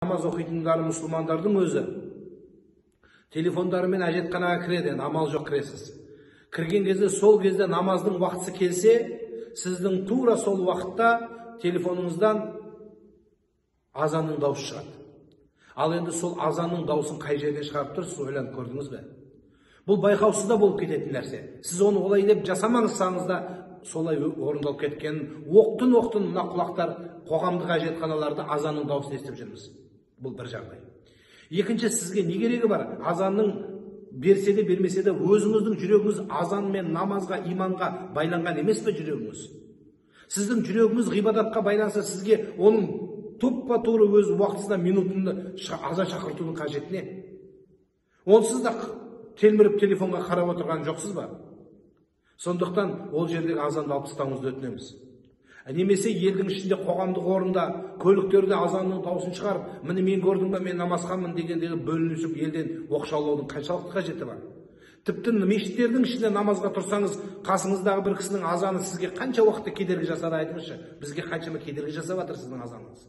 Намаз оқитындар, мұсылмандардың өзі телефондарымен әжетханаға кіреді, енді амал жоқ, кіресіз. Кірген кезде, сол кезде намаздың уақытысы келсе, сіздің тура сол уақытта телефоныңыздан азанның дауысы шығады. Ал енді сол азанның дауысын қай жерден шығарып тұрсыз, ойланып көрдіңіз бе? Бұл байқаусызда болып кететін нәрсе. Сіз оны олай деп жасамаңызсаңыз да, солай орындалып кеткенін оқтын-оқтын мына құлақтар қоғамдық әжетханаларда азанның дауысын естіп жүрміз. Бұл бір жағдай. Екінші, сізге не керегі бар? Азанның берсе де бермесе де өзіңіздің жүрегіңіз азан мен намазға, иманға байланған емес пе жүрегіңіз? Сіздің жүрегіңіз ғибадатқа байланса, сізге оның тұппа тура өз уақытысында минутында азан шақыртудың қажеті не? Онсыз да телміріп телефонға қарап отырған жоқсыз ба? Сондықтан ол жердегі азанды алып тастауыңызды өтінеміз. Немесе елдің ішінде, қоғамдық орында, көліктерде азанның дауысын шығарып, міне мен көрдім бе, мен намазханмын дегендегі бөлінісіп елден оқшаулаудың қаншалықты қажеті бар? Тіпті мешіттердің ішінде намазға тұрсаңыз, қасыңыздағы бір кісінің азаны сізге қанша уақытта кедергі жасады, айтыңызшы? Бізге қаншама кедергі жасап жатыр сіздің азаныңыз.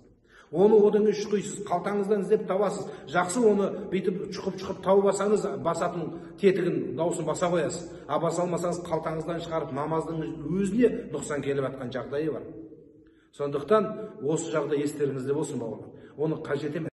Оны одан кейін шұқисыз, қалтаңыздан іздеп табасыз. Жақсы, оны бүйтіп шұқып-шұқып тауып алсаңыз, басатын тетігін, дауысын баса қоясыз. А баса алмасаңыз, қалтаңыздан шығарып, намаздың өзіне нұқсан келіп жатқан жағдайы бар. Сондықтан осы жағдай естеріңізде болсын, бауырлар. Оны қажет емес.